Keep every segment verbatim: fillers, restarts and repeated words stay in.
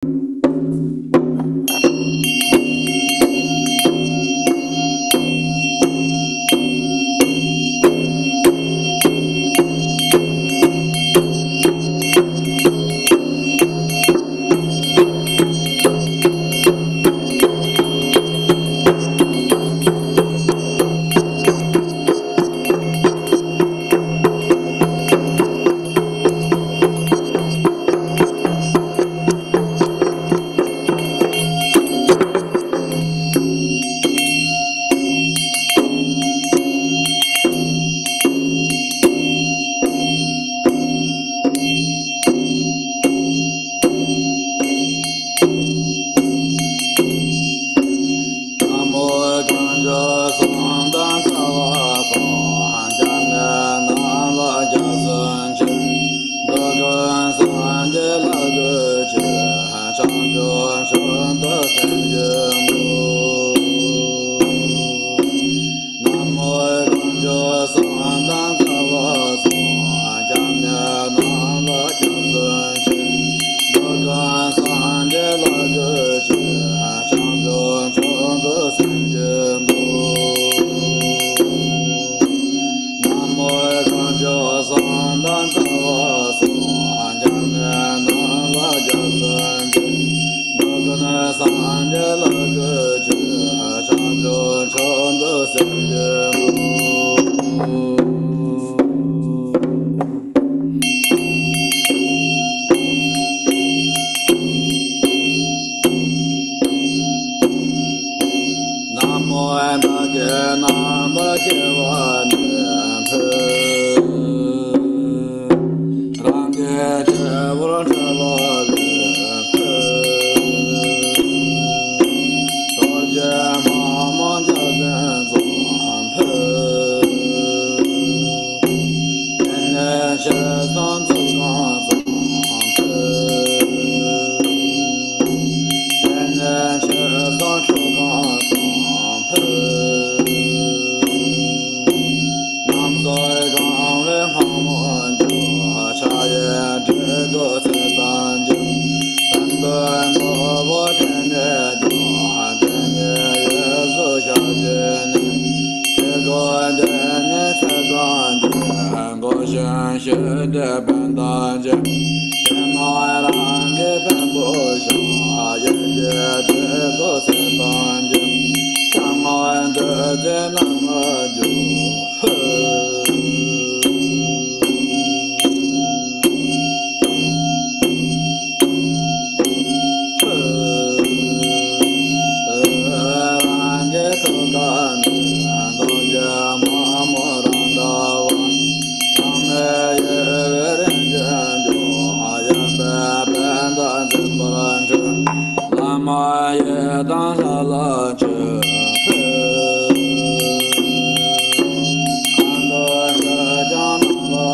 ན་མོ་གང་བྱོ་གསང་བདག་རྩ་བ་སོགས། སྐྱབས་གནས་རྣམས་ལ་སྐྱབས་སུ་མཆི། འགྲོ་ཀུན་སངས་རྒྱས་ལ་གུས་ཕྱིར། བྱང་ཆུབ་མཆོག་ཏུ་སེམས་བསྐྱེད་དོ། ན་མོ་གང་བྱོ་གསང་བདག་རྩ་བ་སོགས། སྐྱབས་གནས་རྣམས་ལ་སྐྱབས་སུ་མཆི། འགྲོ་ཀུན་སངས་རྒྱས་ལ་གུས་ཕྱིར། བྱང་ཆུབ་མཆོག་ཏུ་སེམས་བསྐྱེད་དོ། ན་མོ་གང་བྱོ་གསང་བདག་རྩ་བ་སོགས། སྐྱབས་གནས་རྣམས་ལ་སྐྱབས་སུ་མཆི། འགྲོ་ཀུན་སངས་རྒྱས་ལ་གུས་ཕྱིར། བྱང་ཆུབ་མཆོག་ཏུ་སེམས་བསྐྱེད་དོ། ན་མོ་བདག་གིས་རྣམ་པར་དགེ་བ་འདི་ཕུལ། རང་གི་སྤྱི་བོར་འཁོར་ལོ་ལས་ཕུལ། རྡོ་རྗེ་མ་མོ་འཇའ་ཚོན་ཚོགས་ཕུལ། དེ་ནས་ཕྱི་གསང་ཚུལ་ཁང་ཚོགས་ཕུལ། དེ་ནས་ཕྱི་གསང་ཁྲུས་ཁང་ཚོགས་ཕུལ། ནམ་སོ་གང་བའི་ཕག་མོ་འཇོ། ཕྱག་གཡས་གྲི་གུག་ཚེ་དང་འགྱུར། བེམ་པོའི་མགོ་བོ་བྲེགས་ནས་འཇོ། བྲེགས་ནས་གཡས་སུ་ཞབས་ཀྱིས་མནན། གྲི་གུག་དེ་ནི་ཚེ་དང་འགྱུར། འགུགས་ཤིང་ཞི་བདེ་བེམ་དང་འགྱུར། ཕྱི་ནང་རང་གི་བེམ་པོ་ཤར། གཡས་ཀྱི་གྲི་གུག་ཚེ་དང་འགྱུར། བྱ་ངན་བདུད་རྩི་རྣམས་འཇོམས། རང་གི་ཐུགས་ཀ་ནས་རྡོ་རྗེ་མ་མོ་རང་འདྲ་བ། གྲངས་མེད་དབྱེ་བའི་རིན་ཆེན་འབྱུང་། གཡོན་པས་བེམ་དང་འཛིན་པར་འཕྲད། བླ་མ་ཡི་དམ་ལྷ་ལ་མཆོད་ཕུལ། མཁའ་འགྲོ་ཆོས་སྐྱོང་རྣམས་ལ་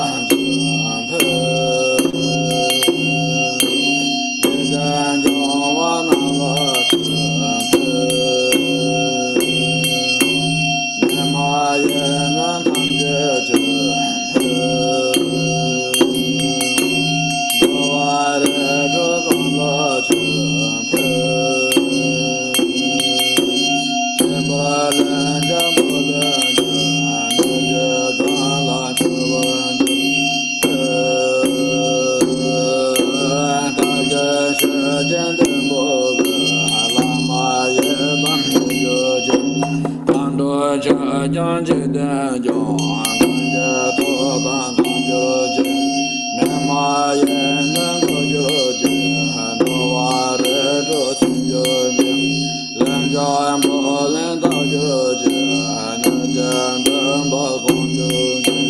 མཆོད་ཕུལ། འཇིག་རྟེན་སྐྱོང་བ་རྣམས་ལ་མཆོད་ཕུལ། མི་མ་ཡིན་རྣམས་ཐམས་ཅད་མཆོད་འགྲོ་བ་རིགས་དྲུག་གང་ལ་མཆོད་འཕེལ། བྱེད་པར་ལན་ཆགས་པོ་ལས་འདས། གནོད་བྱེད་གང་ལ་མཆོད་པར་འགྱུར། བདག་གིས་ཞུ་ཅིང་བསྟན་པ་འཕེལ། བླ་མ་ཡི་དམ་ཡིད་འགྱུར་ཅིང་། མཁའ་འགྲོ་ཆོས་སྐྱོང་འཇིག་རྟེན་སྐྱོང་། གང་གི་ཐུགས་དང་མཐུན་གྱུར་ཅིག། མི་མ་ཡིན་ནི་འགོག་གྱུར་ཅིག། འགྲོ་བ་རིགས་དྲུག་ཚིམ་གྱུར་ཅིག། ལན་ཆགས་པོ་ལས་འདའ་གྱུར་ཅིག། གནོད་བྱེད་འདོད་པ་སྐོང་གྱུར་ཅིག།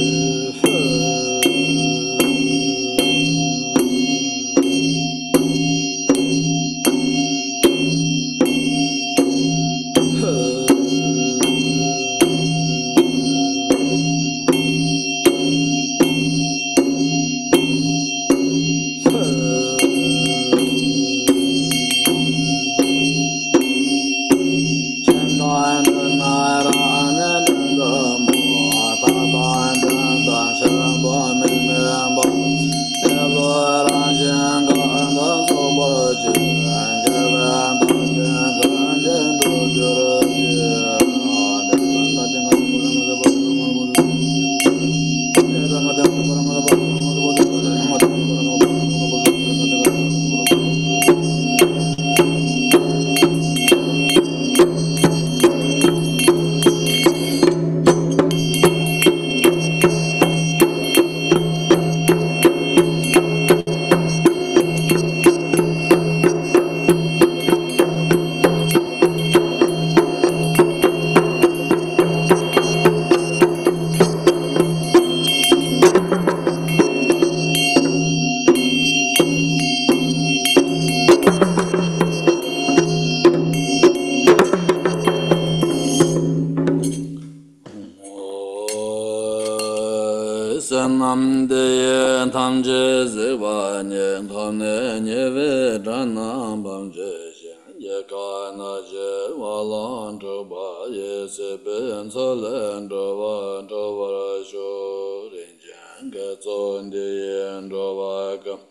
འདི་ཡིས་ཐམས་ཅད་གཟིགས་པ་ཉིད། ཐོབ་ནས་ཉེས་པའི་དགྲ་རྣམས་ཕམ་བྱས་ཤིང་། སྐྱེ་རྒ་ན་འཆིའི་རྦ་ཀློང་འཁྲུགས་པ་ཡི། སྲིད་པའི་མཚོ་ལས་འགྲོ་བ་སྒྲོལ་བར་ཤོག། རིན་ཆེན་དགེ་ཚོགས་འདི་ཡིས་འགྲོ་བ་ཀུན།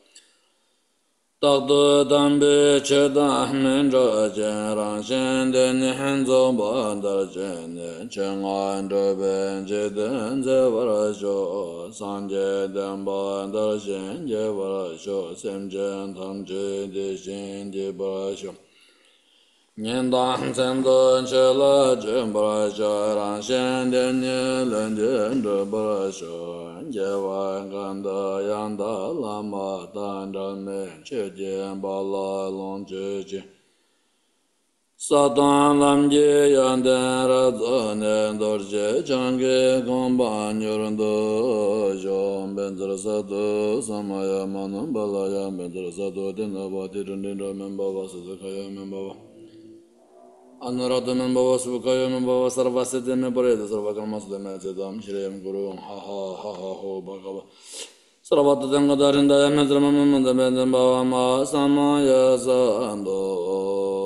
རྟག་ཏུ་དམ་པའི་ཆོས་དང་མི་འབྲལ་ཅིང་། རང་གཞན་དོན་གཉིས་རྫོགས་པ་མཐར་ཕྱིན་ནས། ཆོས་རྣམས་འགྲོ་བའི་འཇིག་རྟེན་མཛེས་པར་ཤོག། སངས་རྒྱས་བསྟན་པ་དར་ཞིང་རྒྱས་པར་ཤོག། སེམས་ཅན་ཐམས་ཅད་བདེ་ཞིང་སྐྱིད་པར་ཤོག། ཉིན་དང་མཚན་དུ་ཆོས་ལ་སྤྱོད་པར་ཤོག། རང་གཞན་དོན་གཉིས་ལྷུན་གྱིས་གྲུབ་པར་ཤོག། རྒྱལ་བ་གང་དུ་ཡང་དག་བླ་མ་དང་། འབྲལ་མེད་ཆོས་ཀྱི་དཔལ་ལ་ལོངས་སྤྱོད་ཅིང་། ས་དང་ལམ་གྱི་ཡོན་ཏན་རབ་རྫོགས་ནས། རྡོ་རྗེ་འཆང་གི་གོ་འཕང་མྱུར་ཐོབ་ཤོག། བཛྲ་སཏྭ་ས་མ་ཡ་མ་ནུ་བྷ་ལ་ཡ། བཛྲ་སཏྭ་དྷཱ་ན་བ་ཏི་ཏྲཱ་ཏྲི་ཏྲ་མི་འབབ་པ། སུ་སུ་ཁ་ཡོད་མི་འབབ་པ། ཨ་ནུ་ར་ཏུ་མི་འབབ་པ། སུ་ཁ་ཡོད་མི་འབབ་པ། སརྦ་སིདྡྷི་མི་པུ་རེ་ཏུ། སརྦ་ཀརྨ་སུ་དེ་མེ་ཚེ་དམ་ཤྲི་ཡམ་གུ་རུ། ཧ་ཧ་ཧ་ཧ་ཧོ་བྷ་ག་བ། སརྦ་ཏུ་ཏེ་གུ་ཏ་རི་ཏ་ཡ་མི་ཙ་མ་མ་མ་ཏ་བེ་ཏེ་བྷ་བ་མ་ཧ་ས་མ་ཡ་ས་ཏོ།